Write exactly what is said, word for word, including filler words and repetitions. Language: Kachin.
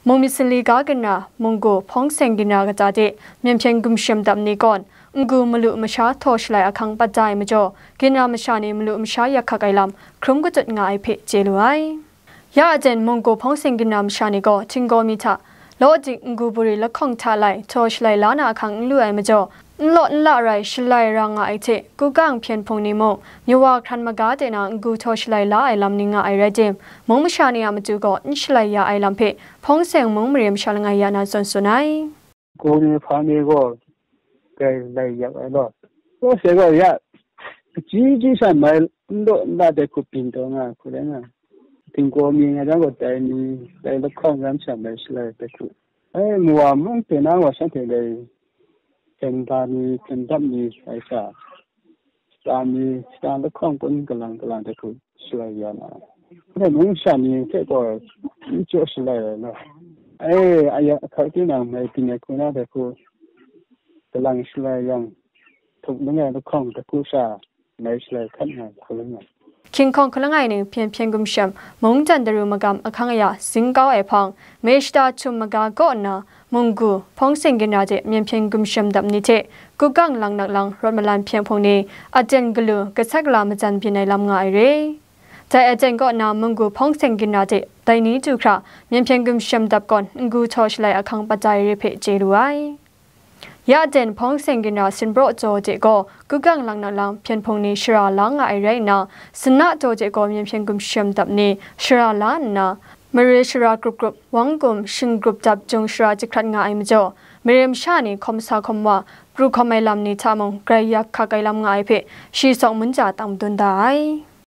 Mung myit sanli ga ginra, munggu, hpawng seng ginra kata de, myen hpyen gumshem dap ni kawn, n-gu malu masha htaw shalai ahkang pat da ai majaw, ginra masha ni malu masha yak hkak ai lam hkrum katut nga ai hpe chye lu ai. Ya aten munggu hpawng seng ginra masha ni gaw htinggaw mi hta, law dik n-gu buri lahkawng hta lai htaw shalai la na ahkang n lu ai majaw, n law n la rai shalai ra nga ai hte, kugang hpyen hpung ni mung, myawa hkran maga de na n-gu htaw shalai la ai lam ni nga ai rai tim, mung masha ni a matu gaw n shalai ya ai lam hpe, hpawng seng mung mare masha langai ya na zawn tsun ai. Gaw ni hpa ni gaw grai lai yak ai law. Gaw se gaw ya, kaji ji san mai n law n la de hku byin taw nga ai hku rai nga ai. Htinggaw mi nga jang gaw dai ni, dai lahkawng ram sha mai shalai de hku. Ai, mawa mung hte na wa shanhte dai, hten ba ni, hten dap ni, ai sha, shata ni, shata lahkawng kun galang galang de hku shalai ya na ai. Hte mung sha ni hte gaw n jaw shalai ai law. Ai, aya ahkak tinang mai byin ai hku na de hku galang shalai yang, htuk langai lahkawng de hku sha, mai shalai hkat nga ai hku langai. Hkying hkawng hku langai ning hpyen hpyen gumshem, mung jan daru magam ahkang aya zing kau ai hpang, mai shata htum maga kaw nna, munggu, hpawng seng ginra de myen hpyen gumshem dap ni hte, kugang lang nak lang rawt malan hpyen hpung ni, aten galu, gasat gala majan byin ai lam nga ai re. Dai aten kaw nna munggu hpawng seng ginra de dai ni du hkra, myen hpyen gumshem dap kawn n-gu htaw shalai ahkang pat da ai re hpe chye lu ai. Ya aten hpawng seng ginra sinpraw jaw de gaw, kugang lang nak lang hpyen hpung ni shara la nga ai rai nna, sinna jaw de gaw myen hpyen gumshem dap ni shara la nna, mare shara grup grup, wang gum, shing grup dap jung shara jahkrat nga ai majaw, mare masha ni hkawm sa hkawm wa, pru hkawm ai lam ni hta mung grai yak hkak ai lam nga ai hpe, shi sawng mun ja tang madun da ai.